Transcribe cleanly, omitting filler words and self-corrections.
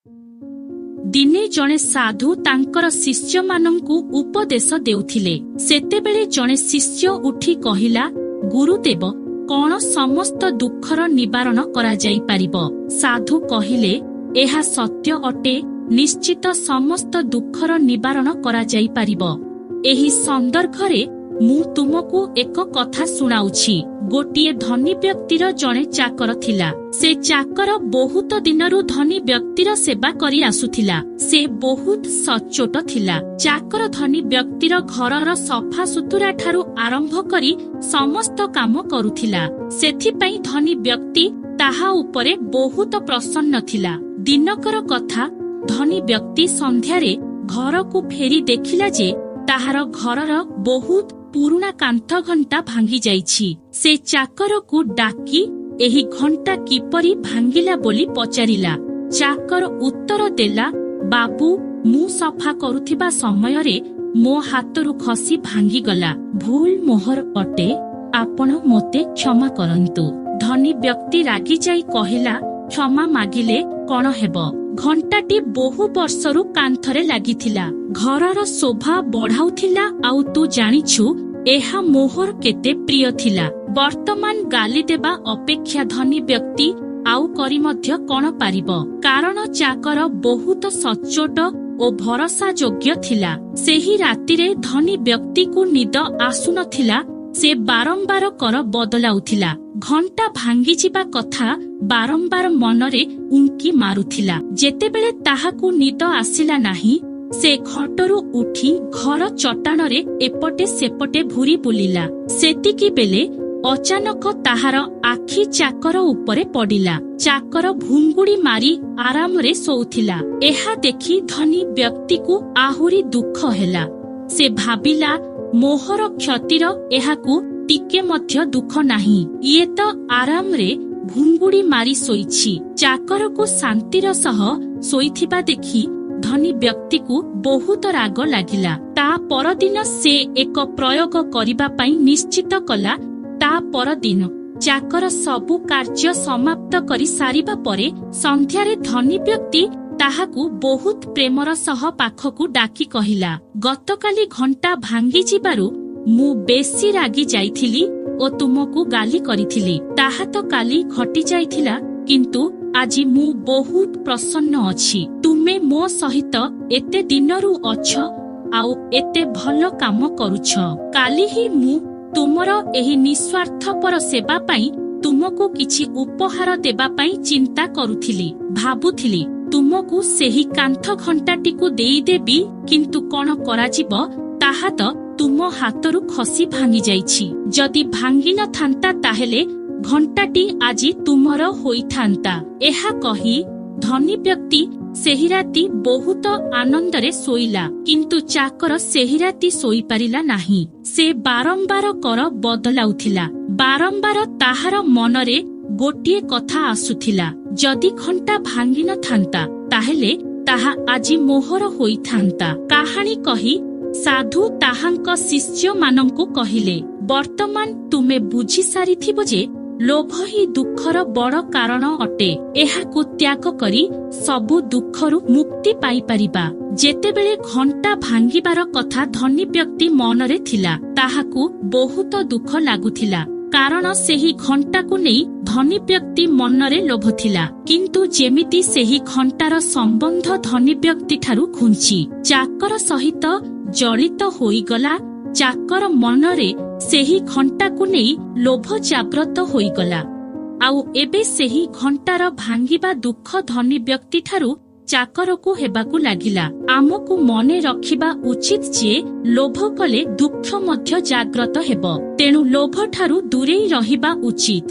ଦିନେ ଜଣେ ସାଧୁ ତାଙ୍କର ଶିଷ୍ୟମାନଙ୍କୁ ଉପଦେଶ ଦେଉଥିଲେ। ସେତେବେଳେ ଜଣେ ଶିଷ୍ୟ ଉଠି କହିଲା, ଗୁରୁଦେବ, କଣ ସମସ୍ତ ଦୁଃଖର ନିବାରଣ କରାଯାଇପାରିବ? ସାଧୁ କହିଲେ, ଏହା ସତ୍ୟ ଅଟେ, ନିଶ୍ଚିତ ସମସ୍ତ ଦୁଃଖର ନିବାରଣ କରାଯାଇପାରିବ। ଏହି ସନ୍ଦର୍ଭରେ ମୁଁ ତୁମକୁ ଏକ କଥା ଶୁଣାଉଛି। ଗୋଟିଏ ଧନୀ ବ୍ୟକ୍ତିର ଜଣେ ଚାକର ଥିଲା। ସେ ଚାକର ବହୁତ ଦିନରୁ ଧନୀ ବ୍ୟକ୍ତିର ସେବା କରି ଆସୁଥିଲା। ସେ ବହୁତ ସଚ୍ଚୋଟ ଥିଲା। ଚାକର ଧନୀ ବ୍ୟକ୍ତିର ଘରର ସଫା ସୁତୁରା ଠାରୁ ଆରମ୍ଭ କରି ସମସ୍ତ କାମ କରୁଥିଲା। ସେଥିପାଇଁ ଧନୀ ବ୍ୟକ୍ତି ତାହା ଉପରେ ବହୁତ ପ୍ରସନ୍ନ ଥିଲା। ଦିନକର କଥା, ଧନୀ ବ୍ୟକ୍ତି ସନ୍ଧ୍ୟାରେ ଘରକୁ ଫେରି ଦେଖିଲା ଯେ ତାହାର ଘରର ବହୁତ ପୁରୁଣା କାନ୍ଥ ଘଣ୍ଟା ଭାଙ୍ଗି ଯାଇଛି। ସେ ଚାକରକୁ ଡାକି ଏହି ଘଣ୍ଟା କିପରି ଭାଙ୍ଗିଲା ବୋଲି ପଚାରିଲା। ଚାକର ଉତ୍ତର ଦେଲା, ବାବୁ, ମୁଁ ସଫା କରୁଥିବା ସମୟରେ ମୋ ହାତରୁ ଖସି ଭାଙ୍ଗିଗଲା। ଭୁଲ ମୋହର ଅଟେ, ଆପଣ ମୋତେ କ୍ଷମା କରନ୍ତୁ। ଧନୀ ବ୍ୟକ୍ତି ରାଗିଯାଇ କହିଲା, କ୍ଷମା ମାଗିଲେ କଣ ହେବ? ଘଣ୍ଟାଟି ବହୁ ବର୍ଷରୁ କାନ୍ଥରେ ଲାଗିଥିଲା, ଘରର ଶୋଭା ବଢାଉଥିଲା, ଆଉ ତୁ ଜାଣିଛୁ ଏହା ମୋହର କେତେ ପ୍ରିୟ ଥିଲା। ବର୍ତ୍ତମାନ ଗାଲି ଦେବା ଅପେକ୍ଷା ଧନୀ ବ୍ୟକ୍ତି ଆଉ କରି ମଧ୍ୟ କଣ ପାରିବ? କାରଣ ଚାକର ବହୁତ ସଚ୍ଚୋଟ ଓ ଭରସା ଯୋଗ୍ୟ ଥିଲା। ସେହି ରାତିରେ ଧନୀ ବ୍ୟକ୍ତିକୁ ନିଦ ଆସୁନଥିଲା। ସେ ବାରମ୍ବାର କର ବଦଳାଉଥିଲା। ଘଣ୍ଟା ଭାଙ୍ଗିଯିବା କଥା ବାରମ୍ବାର ମନରେ ଉଙ୍କି ମାରୁଥିଲା। ଯେତେବେଳେ ତାହାକୁ ନିଦ ଆସିଲା ନାହିଁ, ସେ ଖଟରୁ ଉଠି ଘର ଚଟାଣରେ ଏପଟେ ସେପଟେ ଘୁରି ବୁଲିଲା। ସେତିକି ବେଳେ ଅଚାନକ ତାହାର ଆଖି ଚାକର ଉପରେ ପଡ଼ିଲା। ଚାକର ଭୁଙ୍ଗୁଡ଼ି ମାରି ଆରାମରେ ଶୋଉଥିଲା। ଏହା ଦେଖି ଧନୀ ବ୍ୟକ୍ତିକୁ ଆହୁରି ଦୁଃଖ ହେଲା। ସେ ଭାବିଲା, ମୋହର କ୍ଷତିର ଏହାକୁ ଟିକେ ମଧ୍ୟ ଦୁଃଖ ନାହିଁ। ଇଏ ତ ଆରାମରେ ଭୁଙ୍ଗୁଡ଼ି ମାରି ଶୋଇଛି। ଚାକରକୁ ଶାନ୍ତିର ସହ ଶୋଇଥିବା ଦେଖି ଧନୀ ବ୍ୟକ୍ତିକୁ ବହୁତ ରାଗ ଲାଗିଲା। ତା ପରଦିନ ସେ ଏକ ପ୍ରୟୋଗ କରିବା ପାଇଁ ନିଶ୍ଚିତ କଲା। ତା ପରଦିନ ଚାକର ସବୁ କାର୍ଯ୍ୟ ସମାପ୍ତ କରି ସାରିବା ପରେ ସନ୍ଧ୍ୟାରେ ଧନୀ ବ୍ୟକ୍ତି ତାହାକୁ ବହୁତ ପ୍ରେମର ସହ ପାଖକୁ ଡାକି କହିଲା, ଗତକାଲି ଘଣ୍ଟା ଭାଙ୍ଗିଯିବାରୁ ମୁଁ ବେଶୀ ରାଗି ଯାଇଥିଲି ଓ ତୁମକୁ ଗାଲି କରିଥିଲି। ତାହା ତ କାଲି ଘଟି ଯାଇଥିଲା, କିନ୍ତୁ ଆଜି ମୁଁ ବହୁତ ପ୍ରସନ୍ନ ଅଛି। ତୁମେ ମୋ ସହିତ ଏତେ ଦିନରୁ ଅଛ ଆଉ ଏତେ ଭଲ କାମ କରୁଛ। କାଲି ହିଁ ମୁଁ ତୁମର ଏହି ନିସ୍ୱାର୍ଥପର ସେବା ପାଇଁ ତୁମକୁ କିଛି ଉପହାର ଦେବା ପାଇଁ ଚିନ୍ତା କରୁଥିଲି। ଭାବୁଥିଲି ତୁମକୁ ସେହି କାନ୍ଥ ଘଣ୍ଟାଟିକୁ ଦେଇଦେବି, କିନ୍ତୁ କଣ କରାଯିବ, ତାହା ତ ତୁମ ହାତରୁ ଖସି ଭାଙ୍ଗି ଯାଇଛି। ଯଦି ଭାଙ୍ଗି ନଥାନ୍ତା, ତାହେଲେ ଘଣ୍ଟାଟି ଆଜି ତୁମର ହୋଇଥାନ୍ତା। ଏହା କହି ଧନୀ ବ୍ୟକ୍ତି ସେହି ରାତି ବହୁତ ଆନନ୍ଦରେ ଶୋଇଲା। କିନ୍ତୁ ଚାକର ସେହି ରାତି ଶୋଇପାରିଲା ନାହିଁ। ସେ ବାରମ୍ବାର କର ବଦଳାଉଥିଲା। ବାରମ୍ବାର ତାହାର ମନରେ ଗୋଟିଏ କଥା ଆସୁଥିଲା, ଯଦି ଘଣ୍ଟା ଭାଙ୍ଗି ନଥାନ୍ତା, ତାହେଲେ ତାହା ଆଜି ମୋହର ହୋଇଥାନ୍ତା। କାହାଣୀ କହି ସାଧୁ ତାହାଙ୍କ ଶିଷ୍ୟମାନଙ୍କୁ କହିଲେ, ବର୍ତ୍ତମାନ ତୁମେ ବୁଝି ସାରିଥିବ ଯେ ଲୋଭ ହିଁ ଦୁଃଖର ବଡ଼ କାରଣ ଅଟେ। ଏହାକୁ ତ୍ୟାଗ କରି ସବୁ ଦୁଃଖରୁ ମୁକ୍ତି ପାଇପାରିବା। ଯେତେବେଳେ ଘଣ୍ଟା ଭାଙ୍ଗିବାର କଥା ଧନୀ ବ୍ୟକ୍ତି ମନରେ ଥିଲା, ତାହାକୁ ବହୁତ ଦୁଃଖ ଲାଗୁଥିଲା, କାରଣ ସେହି ଘଣ୍ଟାକୁ ନେଇ ଧନୀ ବ୍ୟକ୍ତି ମନରେ ଲୋଭ ଥିଲା। କିନ୍ତୁ ଯେମିତି ସେହି ଘଣ୍ଟାର ସମ୍ବନ୍ଧ ଧନୀ ବ୍ୟକ୍ତି ଠାରୁ ଘୁଞ୍ଚି ଚାକର ସହିତ ଜଡ଼ିତ ହୋଇଗଲା, ଚାକର ମନରେ ସେହି ଘଣ୍ଟାକୁ ନେଇ ଲୋଭ ଜାଗ୍ରତ ହୋଇଗଲା। ଆଉ ଏବେ ସେହି ଘଣ୍ଟାର ଭାଙ୍ଗିବା ଦୁଃଖ ଧନୀ ବ୍ୟକ୍ତି ଠାରୁ ଚାକରକୁ ହେବାକୁ ଲାଗିଲା। ଆମକୁ ମନେ ରଖିବା ଉଚିତ ଯେ ଲୋଭ କଲେ ଦୁଃଖ ମଧ୍ୟ ଜାଗ୍ରତ ହେବ। ତେଣୁ ଲୋଭ ଠାରୁ ଦୂରେଇ ରହିବା ଉଚିତ।